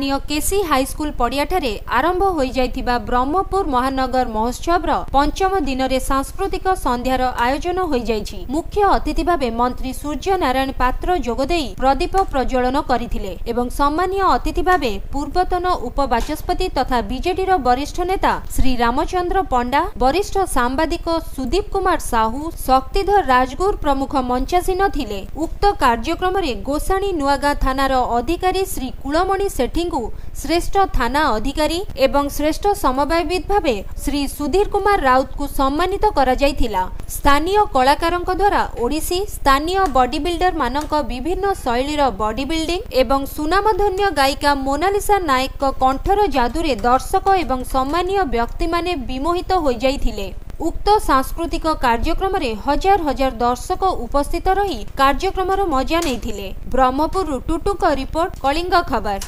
ସ୍ଥାନୀୟ KC high school ପଡ଼ିଆଠାରେ ଆରମ୍ଭ ହୋଇଯାଇଥିବା ବ୍ରହ୍ମପୁର ମହାନଗର ମହୋତ୍ସବର ପଞ୍ଚମ ଦିନରେ ସାଂସ୍କୃତିକ ସନ୍ଧ୍ୟାର ଆୟୋଜନ ହୋଇଯାଇଛି। ମୁଖ୍ୟ ଅତିଥି ଭାବେ ମନ୍ତ୍ରୀ ସୂର୍ଯ୍ୟ ନାରାୟଣ ପାତ୍ର ଯୋଗଦେଇ ପ୍ରଦୀପ ପ୍ରଜ୍ୱଳନ କରିଥିଲେ ଏବଂ ସମ୍ମାନୀୟ ଅତିଥି ଭାବେ ପୂର୍ବତନ ଉପବାଚସ୍ପତି ତଥା ବିଜେଡିର ବରିଷ୍ଠ ନେତା ଶ୍ରୀ ରାମଚନ୍ଦ୍ର ପଣ୍ଡା, ବରିଷ୍ଠ ସାମ୍ବାଦିକ ସୁଦୀପ କୁମାର ସାହୁ, ଶକ୍ତିଧର ରାଜଗୁରୁ ପ୍ରମୁଖ ମଞ୍ଚାସୀନ ଥିଲେ। ଉକ୍ତ କାର୍ଯ୍ୟକ୍ରମରେ ଗୋସାଣୀ ନୂଆଗାଁ ଥାନାର ଅଧିକାରୀ ଶ୍ରୀ କୁଳମଣି ସେଠୀଙ୍କୁ ଶ୍ରେଷ୍ଠ ଥାନା ଅଧିକାରୀ ଏବଂ ଶ୍ରେଷ୍ଠ ସମବାୟବିଦ ଭାବେ ଶ୍ରୀ ସୁଧୀର କୁମାର ରାଉତଙ୍କୁ ସମ୍ମାନିତ କରାଯାଇଥିଲା। ସ୍ଥାନୀୟ କଳାକାରଙ୍କ ଦ୍ୱାରା ଓଡ଼ିଶୀ, ସ୍ଥାନୀୟ ବଡି ବିଲ୍ଡର ମାନଙ୍କ ବିଭିନ୍ନ ଶୈଳୀର ବଡି ବିଲ୍ଡିଂ ଏବଂ ସୁନାମଧନ୍ୟ ଗାୟିକା ମୋନାଲିସା ନାୟକଙ୍କ କଣ୍ଠର ଯାଦୁରେ ଦର୍ଶକ ଏବଂ ସମ୍ମାନୀୟ ବ୍ୟକ୍ତିମାନେ ବିମୋହିତ ହୋଇଯାଇଥିଲେ। ଉକ୍ତ ସାଂସ୍କୃତିକ କାର୍ଯ୍ୟକ୍ରମରେ ହଜାର ହଜାର ଦର୍ଶକ ଉପସ୍ଥିତ ରହି କାର୍ଯ୍ୟକ୍ରମର ମଜା ନେଇଥିଲେ। ବ୍ରହ୍ମପୁରରୁ ଟୁଟୁଙ୍କ ରିପୋର୍ଟ, କଳିଙ୍ଗ ଖବର।